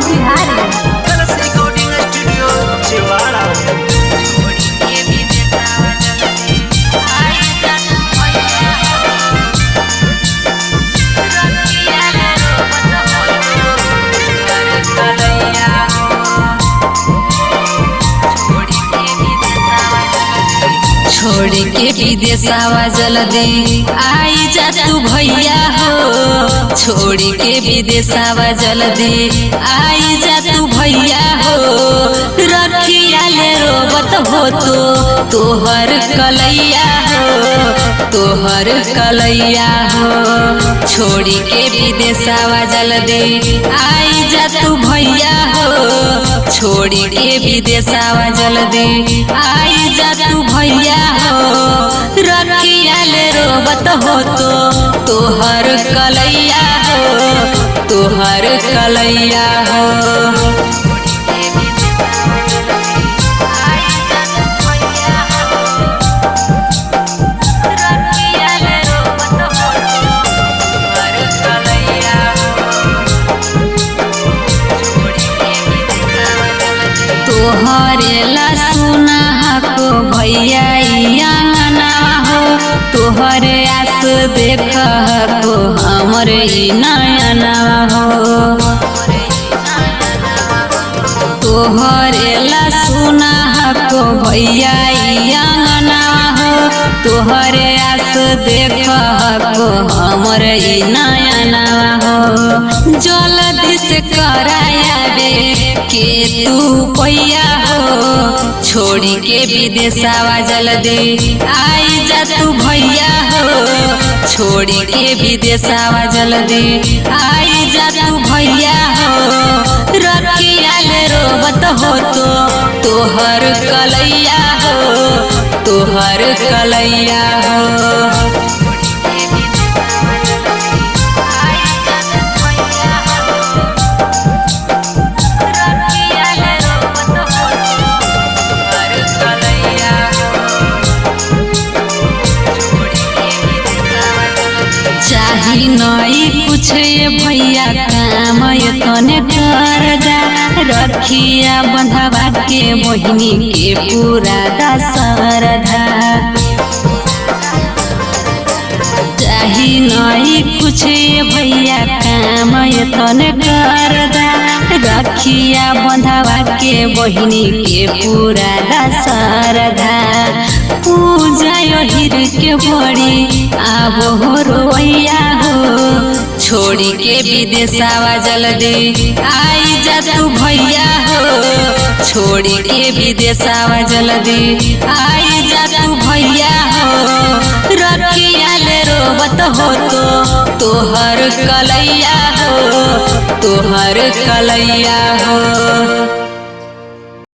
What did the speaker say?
Bihari. Recording studio Chhindwara. छोड़ के विदेशवा जल्दी आई जा तू भैया हो। छोड़ के विदेशवा जल्दी आई जा तू भैया हो। रखिया ले रोबत हो तो तोहर कलैया हो, तोहर कलैया हो। छोड़ के विदेशवा जल्दी आई जा तू भैया हो। छोड़ के विदेशवा जल्दी आई जा तू भैया हो। रखिया ले रोबत हो तो तोहर कलैया हो, तोहर कलैया हो। तोहरे ला सुना को भैया अंगना हो। तोहरे आस देख को हमर नयना हो। तोहरे ला सुना को भैया अंगना हो। तोहरे आस देख को हमर नयना हो। जल्दी से कराया बे के तू पैया हो। छोड़ के विदेशवा जल्दी आई जा तू भैया हो। छोड़ के विदेशवा जल्दी आई जा तू भैया हो। रखिया ले रोबत हो तो तोहर कलैया हो, तोहर कलैया हो। चाही नई कुछ ये भैया काम तने कर जा। रखिया बंधवा के मोहिनी के पूरा दशरधा। चाही नई कुछ ये भैया काम तने कर जा। रखिया बंधवा के बहिनी के पूरा दशरधा। पूजा हिर के बड़ी आब हो रोइया हो। छोड़ के विदेशवा जल्दी आई जा तू भैया हो। छोड़ के विदेशवा जल्दी आई जा तू भैया हो। रखिया ले रोबत हो तो तोहर कलैया हो, तोहर कलैया हो।